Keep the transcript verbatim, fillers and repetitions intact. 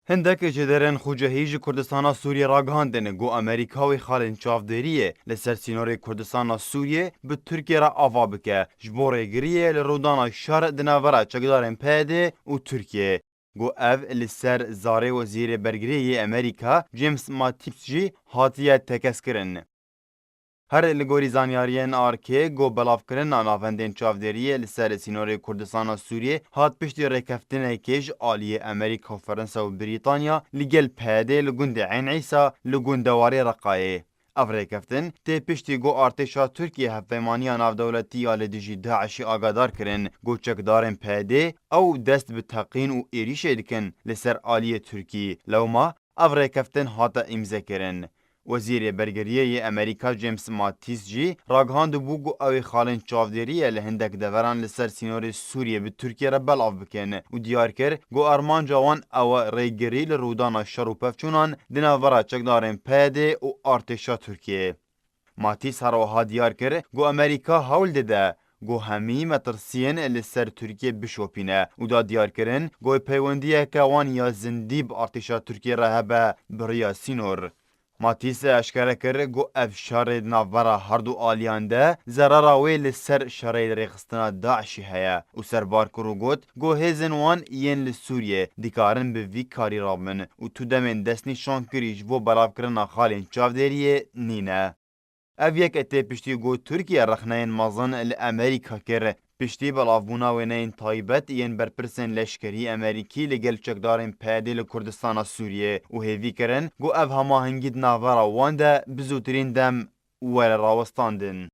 Hindek jêderên xucehî ji Kurdistana Sûriyê ragihandin ku Amerîka wê xalên çavdêriyê li ser sînorê Kurdistana Sûriyê bi Tirkiyê re ava bike, ji bo rêgiriyê li rûdana şer di navbera çekdarên P Y D û Tirkiyê. Ku ev li ser zarê Wezîrê Bergiriyê yê Amerîka James Mattis jî hatiye tekez kirin. Her li gorî zanyariyên A R K, ku belavkirina navendên çavdêriyê li ser sînorê Kurdistana Sûriyê hat piştî rêkeftinekê ji aliyê Amerîka û Fransa û Brîtanya li gel P Y D li gundê Eyn Îsa li gundewarê Reqayê. Ev rêkeftin tê piştî ku artêşa Tirkiyê hevpeymaniya navdewletî ya li dijî DAIŞ'î agadar kirin ku çekdarên P Y D ew dest bi teqîn û êrîşê dikin li ser aliyê Tirkî. Lewma ev rêkeftin hate îmzekirin. Wezîrê Bergiriyê yê Amerîka James Mattis jî ragihandibû ku ew ê xalên çavdêriyê li hindek deveran li ser sînorê Sûriyê bi Tirkiyê re belav bikin û diyar kir ku armanca wan ew e rêgirî li rûdana şer û pevçûnan di navbera çekdarên P Y D û artêşa Tirkiyê. Matîs her wiha diyar kir ku Amerîka hewl dide ku hemî metirsiyên li ser Tirkiyê bişopîne û da diyarkirin ku peywendiyeke wan ya zindî bi artêşa Tirkiyê re hebe bi riya sînor. Matîs eşkere kir ku ev şerê di navbera herdu aliyan de zerara wê li ser şerê rêxistina DAIŞ'î heye û serbar kir û got ku hêzên wan yên li Sûriyê dikarin bi vî karî rabin û tu demên destnîşankirî ji bo belavkirina xalên çavdêriyê nîne. Ev yek tê piştî ku Tirkiye rexneyên mezin li Amerîka kir. Piştî belavbûna wêneyên taybet yên berpirsên leşkerî Amerîkî li gel çekdarên P Y D li Kurdistana Sûriyê û hêvî kirin ku ev hemahengî di navbera wan de bi zûtirîn dem were rawestandin.